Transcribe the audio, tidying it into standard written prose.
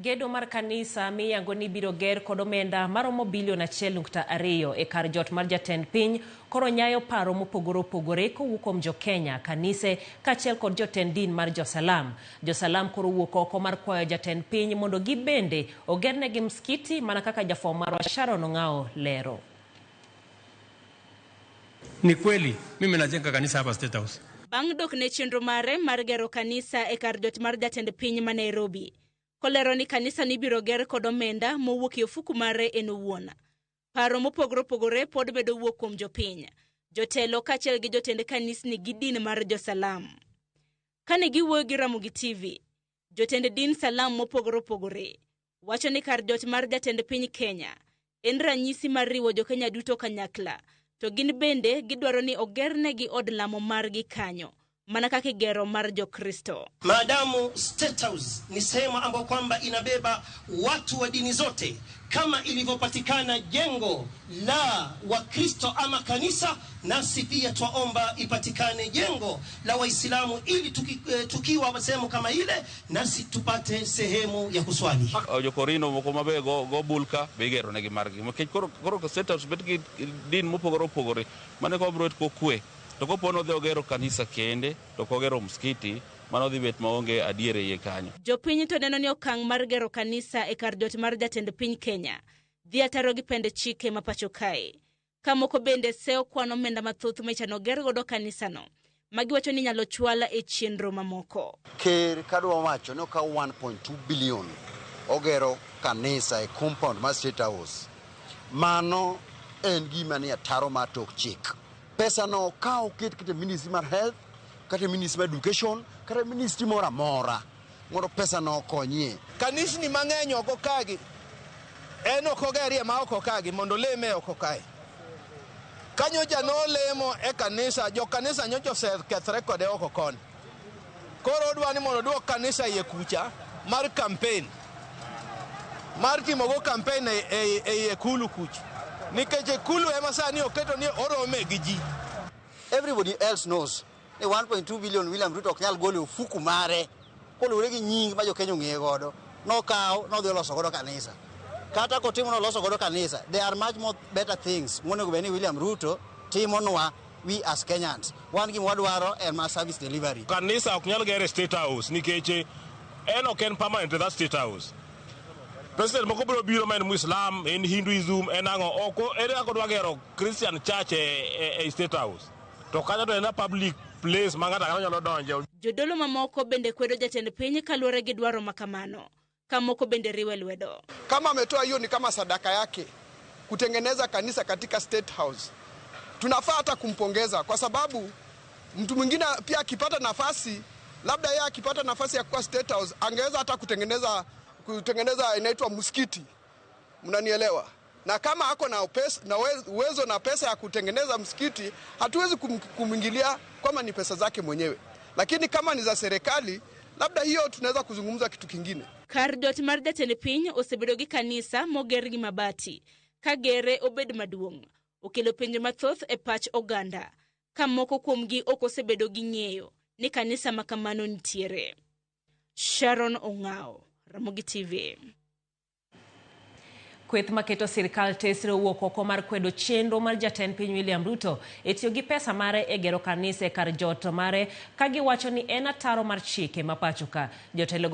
Gedo mar kanisa miyango ni biro ger kod omenda maromo bilion 1.2 e kar jot mar jatend piny koro nyayo paro mopogore opogore kowuok kuom jokenya, kanise kaachiel kod jotend din mar josalam. Josalam koro wuok oko mar kwayo jatend piny mondo gibende ogernegi msikiti mana kaka jafwambo marwa Sharon Ong'ao lero. Ni kweli mimi najenga kanisa hapa State House. Bang' dok ne chenro mare mar gero kanisa e kar jot mar jatend piny ma Nairobi, kolero ni kanisa ni ibiro ger kod omenda mowuok e ofuku mare en owuon. Paro mopogore opogore pod medo wuok kuom jopiny, jotelo kaachiel gi jotend kanisni gi din mar josalam. Kane giwuoyo gi Ramogi TV, jotend din salam mopogore opogore wacho ni kar jot mar jatend piny Kenya en ranyisi mar riwo jokenya duto kanyakla, to gin bende gidwaro ni ogernegi od lamo margi kanyo mana kaka igero mar Jokristo. Maadamu State House ni sehemu ambayo kwamba inabeba watu wa dini zote, kama ilivyopatikana jengo la Wakristo ama kanisa, nasi pia twaomba ipatikane jengo la Waislamu ili tukiwa sehemu kama ile, nasi tupate sehemu ya kuswali. Jokorino moko mabe go bulka be igero negi margi nikech koro State House bet gi din mopogore opogore mane ko biro bet kokwe to kopo nodhi ogero kanisa kende to ok ogero msikiti mano dhi bet maonge adier e iye kanyo. Jopiny to neno ni okang' mar gero kanisa e kar jot mar jatend piny Kenya dhi ataro gi pend chike ma pacho kae. Ka moko bende seyo kwan omenda mathoth ma ichano ger godo kanisano, ma giwacho ni inyalo chwal e chenro mamoko. Ker kadwa wacho ni okaw 1.2 billion ogero kanisa e compound mar State House. Mano en gima ni ataro mar tok chik. Pesa no okaw oket kata ministry mar health, kata ministry mar education, kata ministry moro amora mondo pesa no okonyie. Kanisni mang'eny oko kagi en ok ogerie ma oko kagi mondo oleme oko kae. Ka nyocha nolemo e kanisa, jo kanisa nyocha osekethre kode oko koni. Koro odwa ni mondo oduok kanisa iye kucha mar campaign. Mar timogo campaign e ikulu kucha. Nikech ikulu ema sani oketo ni orome gi ji. Everybody else knows ni 1.2 billion William Ruto ok nyal golo e ofuku mare koluwore gi nying ma jo-Kenya ong'eye godo. Nokawo nodhi oloso godo kanisa. Kata kotimo noloso godo kanisa, there are much more better things monego bed ni William Ruto timonwa we as Kenyans. Wan gima wadwaro en ma service delivery. Kanisa ok nyal ger e State House nikech en ok en permanent e that State House. President moko biro biro ma en Muislam, en Hinduism, en ang'o, ok ere kaka odwa gero Christian church e State House. To kanyo to en a public place ma ng'ato ang'ata nyalo donje. Jodolo mamoko bende kwedo jatend piny kaluwore gi dwaro ma kamano, ka moko bende riwe lwedo. Kama ametoa hiyo ni kama sadaka yake kutengeneza kanisa katika State House. Tunafaa hata kumpongeza kwa sababu mtu mwingine pia akipata nafasi, labda yeye akipata nafasi ya kuwa State House angeweza hata kutengeneza inaitwa msikiti. Mnanielewa? Na kama ako na na uwezo na pesa ya kutengeneza msikiti, hatuwezi kumwingilia kama ni pesa zake mwenyewe. Lakini kama ni za serikali, labda hiyo tunaweza kuzungumza kitu kingine. Kar jot mar jatend piny osebedo gi kanisa moger gi mabati, ka gere obed maduong', okelo penjo mathoth e pach oganda, ka moko kuomgi ok osebedo gi ng'eyo ni kanisa ma kamano nitiere. Sharon Ong'ao, Ramogi TV. Kweth maketo sirikal tesre owuok oko mar kwedo chenro mar jatend piny William Ruto e tiyo gi pesa mare e gero kanisa e kar jot mare ka giwacho ni en ataro mar chike ma pacho ka. Jotelogo